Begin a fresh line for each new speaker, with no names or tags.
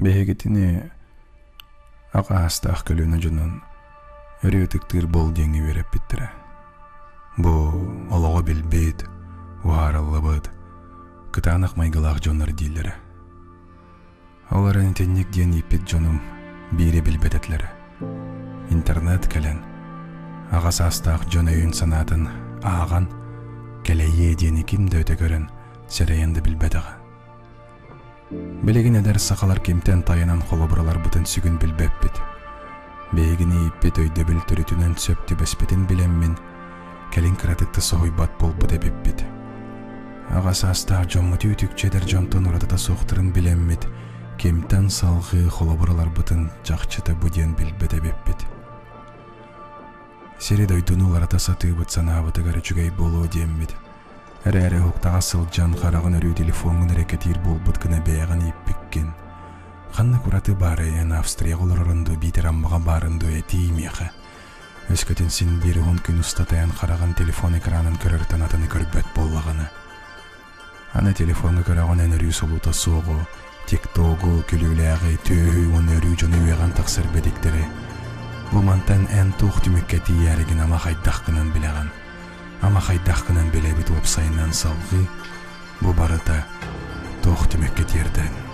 Биһигитини аҕаастаах көлүөнэ дьонун өрүү ытыктыыр буол диэҥҥэ үөрэппиттэрэ. Бу олоҕу билбит, уһаарыллыбыт, кытаанах майгылаах дьоннор дииллэрэ. Ол эрэн итинник диэн ииппит дьонум биири билбэт этилэрэ. Интернет кэлэн, аҕа саастаах дьон өйүн-санаатын ааҕан, кэлэйиэ диэни ким да өтө көрөн, сэрэйэн да билбэтэҕэ. Билигин эдэр сахалар кимтэн тайанан холобураларбытын сүгүн билбэппит. Биһигини ииппит өйдөбүл төрүтүнэн сөп түбэспитин билэммин, кэлин кыратык да соһуйбат буолбут эбиппит. Аҕа саастаах дьоммут үүтүкчү эдэр дьонтон уратыта суохтарын билэммит, кимтэн салҕыы холобур ыларбытын чахчыта бу диэн билбэт эбиппит. Сири-дойдуну уларыта сатыыбыт санаабытыгар үчүгэй буолуо диэммит, Эрээри уһуктаҕа сылдьан хараҕын өрүү телефоҥҥун эрэ кэтиир буолбут гына бэйэҕин ииппиккин. Ханнык ураты баарый эн Австрияҕа олорорун дуу биитэр Аммаҕа баарын дуу этиий миэхэ. Өскөтүн син биир уһун күн устата эн хараҕын телефон экранын көрөртөн атыны көрбөт буоллаҕына. Аны телефоҥҥа көрөҕүн эн өрүү солуута суоҕу, тиктогу, күлүүлээҕи, түөһү уонна өрүү дьону үөҕэн тахсар бэдиктэри. Бу мантан эн туох түмүккэ тиийээригин ама хайдах гынан билэҕин? Ама хайдах гынан билэбит уопсайынан салҕыы бу барыта туох түмүккэ тиэрдэрин.